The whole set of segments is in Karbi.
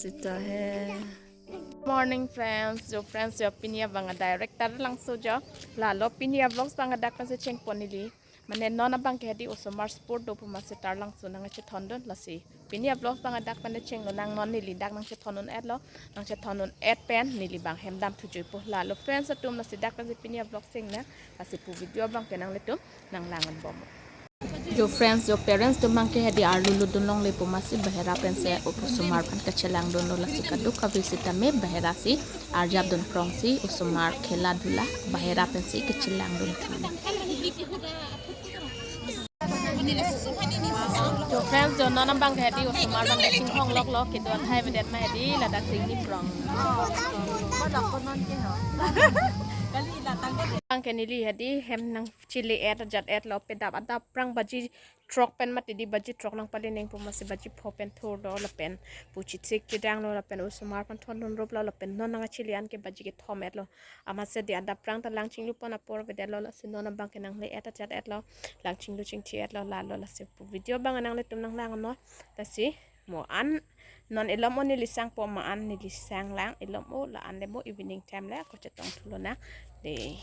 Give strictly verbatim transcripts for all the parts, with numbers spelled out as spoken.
Sita hai. Morning friends, jo friends jo pini abang a-direct Taralangso jo. Lalo pini a-vlogs abang adak pensi chengpon neli. Mane non abang ke hedi osomar sport do pu amatsi Taralangso nangchethondun lasi. Pini a-vlogs abang adak pen chenglo nang non neli dak nangchethondun-etlo. Nangchethondun-et pen neli abang hem damthu juipo. Lalo friends atum lasi dak pensi pini a-vlogs chengnang. Lasi pu video abang ke nanglitum nanglangdun bom. Jo friends, jo parents atum abang ke hedi arlu lutdun longle pu amatsi bahera pensi osomar aphan kachelangdunlo lasi kadokave sitame bahera si arjapdun prongsi osomar khela dhula bahera pensi kachelangdun thule. Jo friends, jo non abang ke hedi osomar abang ke chinghongloklo kedo athai avedet ma hedi ladak chingni prong. Abang ke neli hedi hem nangchele-et ajat-etlo, pedap adap prang baji throk pen mati di, baji throk nangpali neng pu amatsi baji pho pen thurlo lapen pu chithik chidanglo lapen osomar aphan thondun ruplo lapen non nangchele an ke baji kethom-etlo. Amatsi di adap prang ta lang chinglupon apor avedetlo lasi non abang ke nangle-et ajat-etlo, lang chinglu chingthi-etlo. Lalo lasi pu video abang nanglitum nanglangnon. Lasi mo an non ilom o neli sangpo ma an neli sanglang, ilom o la an le mo evening time le ako chetong thulo nang de.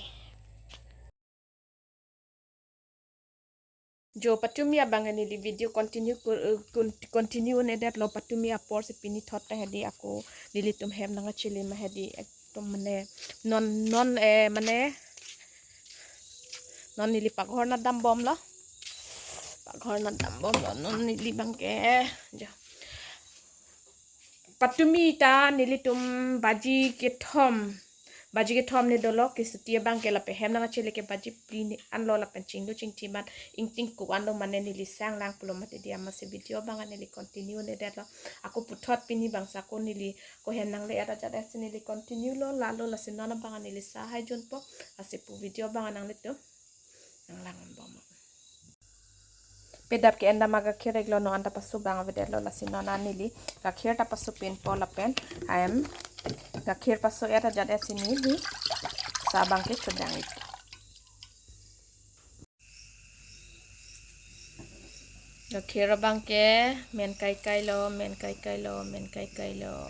Jo patumi abang neli video continue ku-, eh, kun-, continue un-edetlo, patumi apor si pini thot ta hedi ako nelitum hem nangchele ma hedi ekdom mane non non, eh, mane non neli paghor nangdam bomlo. Paghor nangdam bomlo non neli abang ke. Jo. Patumi ta nelitum baji kethom, baji kethom ne dolo kesuti abang ke lapen hem nangchele ke baji phli ne anlo lapen chinglu chingthi mat ingting ku anlo mane neli sanglang pulo mati di amatsi video abang neli continue un-edetlo. Ako puthot pini abang sa ako neli ako hem nangle-et ajat-et si neli continue lo. Lalo lasi non abang neli sa hai junpo lasi pu video abang nanglitum nanglangdun bom. Pedap ke-en dam agakhir iklo, non anta paso abang avedetlo lasi non an neli gakhir ta paso pinpo lapen ahem gakhir paso-et ajat-et si neli sa abang ke chodang-ik. Gakhir abang ke men kaikailo, men kaikailo, men kaikailo.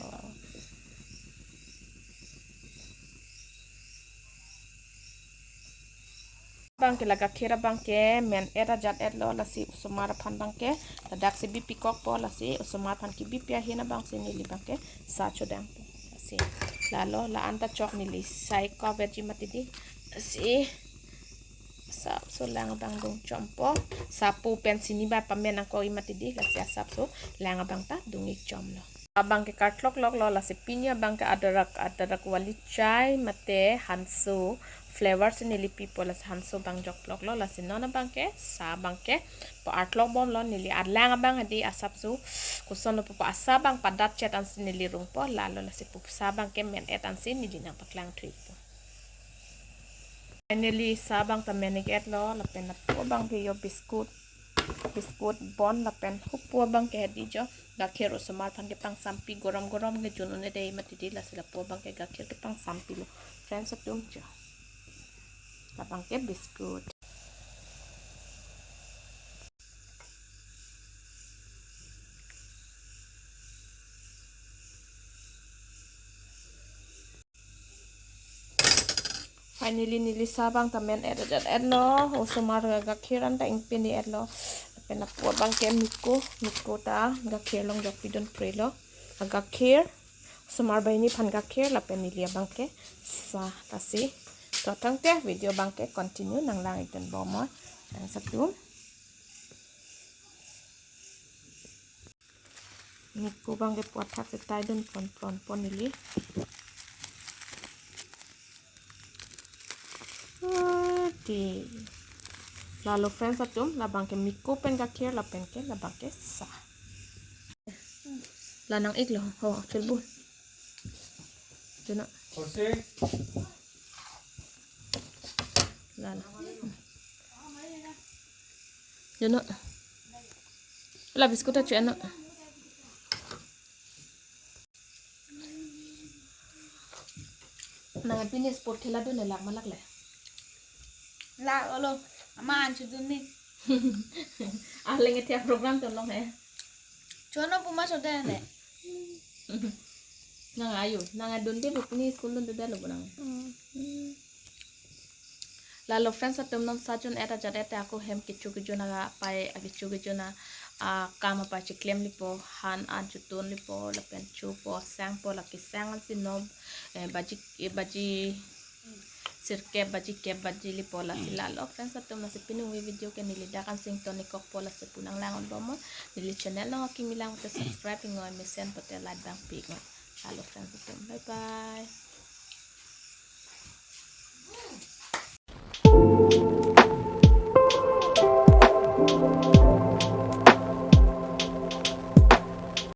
Abang ke la gakhir abang ke men-et ajat-etlo lasi osomar aphan abang ke ladak si bipikokpo lasi osomar aphan kebipi ahin abang si neli abang ke sa chodangpo lasi. Lalo la anta chok neli sai ko verji mati di lasi asapso lang abang dungchompo. Sapo pen sini ba pamen angko-i mati di lasi asapso lang abang ta dung-ik chomlo. Abang ke kartlokloklo lasi pini abang ke adrak, adrak wali chai mate hanso flavor si neli pipo lasi hanso abang jokploklo lasi non abang ke sa abang ke pa-artlok bomlo neli arlang abang hedi asapso kosonlo pupo asa abang padat chet ansi neli rungpo lalo lasi pu sa abang ke men-et ansi neli nangpaklang thuipo. Finally sa abang ta men-ik-etlo lapen lapu abang ke jo biscuit, biscuit bon lapen hupu abang ke hedi jo gakhir osomar aphan kepangsampi gorom gorom ke jun un-e dei mati di lasi lapu abang ke gakhir kepangsampilo friends atum jo. Labang ke biscuit. Finally neli sa abang ta men-et ajat-etlo, osomar agakhir anta ingpini-etlo. Lapen lapu abang ke miko, miko ta gakhir along jokpidun prelo. Agakhir, osomar banghini aphan gakhir lapen neli abang ke sa lasi. To tangte video abang ke continue nanglang-ikdun bom friends atum. Miko abang ke puat thak si taidun pron pron pon neli. Ati. Lalo friends atum, labang ke miko pen gakhir, lapen ke labang ke sa. La nang-iklo, ho, chulbul. Jona. Lalo. Jona. La biscuit achu eno. Nang pini sport khela dun lak malak le. Lak olo, ama an chudun ni. Aleng ethia program to long he. Chono puma soda ne. Nang ayo, nang adun de bu pini school dun de lo bu nang. Hmm. Lalo friends atum, non sajun et ajat et ako hem kecho kejun aga apai, akecho kejun a, akam apai chiklem lipo, han an chutun lipo, lapen chopo, sangpo, lake sang an si nob, eh, baji, eh, baji sirkep baji kep baji lipo lasi. Lalo friends atum, lasi pinung video ke neli dak an sing toni kokpo, lasi punang lang on bomon. Neli channel nangkimi lang te subscribe ingoi, mesen pote like bang pi ingoi. Lalo friends atum, bye bye.